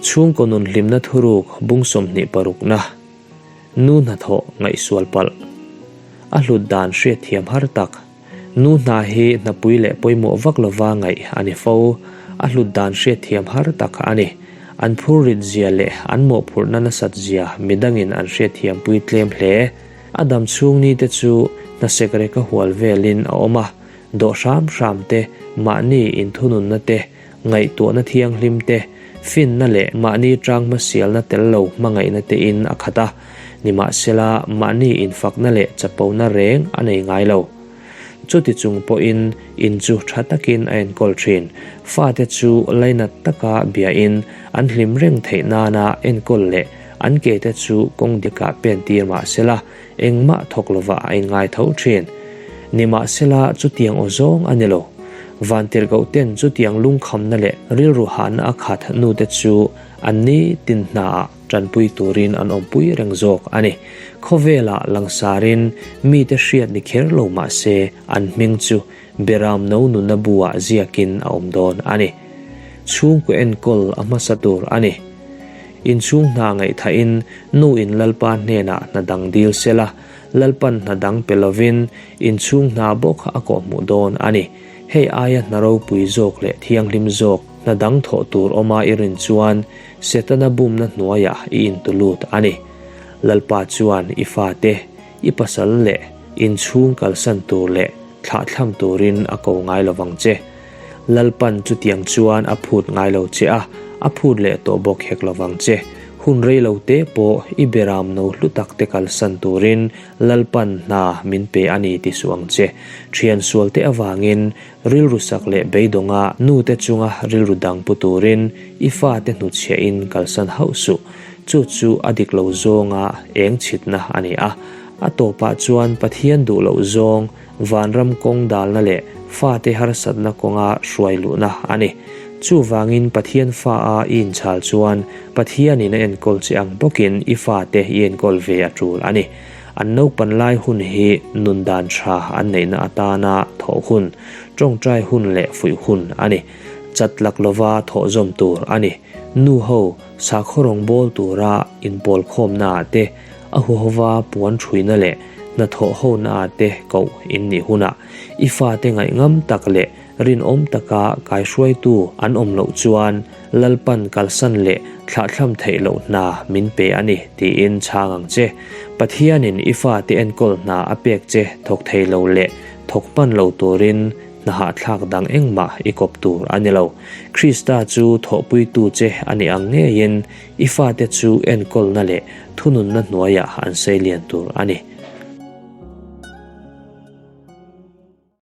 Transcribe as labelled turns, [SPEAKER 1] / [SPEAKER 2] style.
[SPEAKER 1] Chhungkaw nun hlimna thuruk bung 26 na nu hnathawh ngaihsual palh. A hlut dan hriatthiam har tak. Nu hna hi hnapui leh pawimawh vak lova ngaih a ni fo. A hlut dan hriatthiam har tak a ni. An phurrit zia leh an mawhphurhna nasat zia midangin an hriatthiampui tlem hle. A dam chhung ni te chu hnasek reka hual velin a awm a, dawh hram hram te, mahni inthununna te, ngaihtuahna thianghlim te, finna leh mahni tang hmasialna tel lo hmangaihna tein a khat a, nimahsela mahni infakna leh chapona reng a nei ngai lo. Chuti chung pawhin in chu tha takin a enkawl thin. Fate chu lainat taka biain an hlim reng theih nana enkawl leh an ke te chu kawng dikah pen tir mahsela engmah thawk lovah a inngai tho thin. Nimahsela chutiang aw zawng a ni lo. Vantirhkoh ten chutiang lungkhamna leh rilru hahna a khat nute chu an ni tin hnaah tanpui turin an awmpui reng zawk a ni. Khawvelah langsarin mite hriat ni kher lo mah se an hming chu Beram no nunna buah ziakin a awm dawn a ni. Chhungkaw enkawl a hmasa tur a ni. Inchhung hna ngaihthahin nu in Lalpa hnenah hna dang dil sela, Lalpan hna dang pe lovin inchhung hna bawk a kawhhmuh dawn a ni. Hei aia hna ropui zawk leh thianghlim zawk hna dang thawh tur awma i rin chuan Setana bumna hnuaiah i intulut a ni. Lalpa chuan i fate, i pasal leh inchhung kalsan tur leh thlahthlam turin a ko ngai lovang che. Lalpan chutiang chuan a phut ngai lo che a, a phut leh tawh bawk hek lovang che. Hun rei lo te pawh i beram no hlu tak te kalsan turin Lalpan hna min pe a ni ti suh ang che. Thian sual te avangin rilru sak leh beidawnga nu te chunga rilru dang pu turin i fate hnuchhiahin kalsan hauh suh. Chu chu a dik lo zawnga eng chhitna a ni a. A tawpah chuan Pathian duh loh zawng vanram kawng dalna leh fate harsatna kawnga hruai luhna a ni. Chuvangin Pathian fa a i inchhal chuan Pathianin a enkawl che ang bawkin i fate i enkawl ve a tul a ni. An naupan lai hun hi nun dan tha an neihna atana thawh hun, tawngtai hun leh fuih hun a ni. Chat lak lova thawh zawm tur a ni. Nu ho, sakhaw rawngbâwl tura inpawlkhawmnaah te, a huhova puan ṭhuina leh hnathawh honaah te koh in nih hunah i fate ngaihngam tak leh rinawm taka kaihruaitu an awm loh chuan Lalpan kalsan leh thlahthlam theih loh hna min pe a ni tiin chhang ang che. Pathianin i fate enkawl hna a pek che thawk thei lo leh thawk hman lo turin hna hahthlak dang engmah i kawp tur a ni lo. Krista chu thawhpuitu che a ni ang ngeiin i fate chu enkawlna leh thununna hnuaiah an sei lian tur a ni.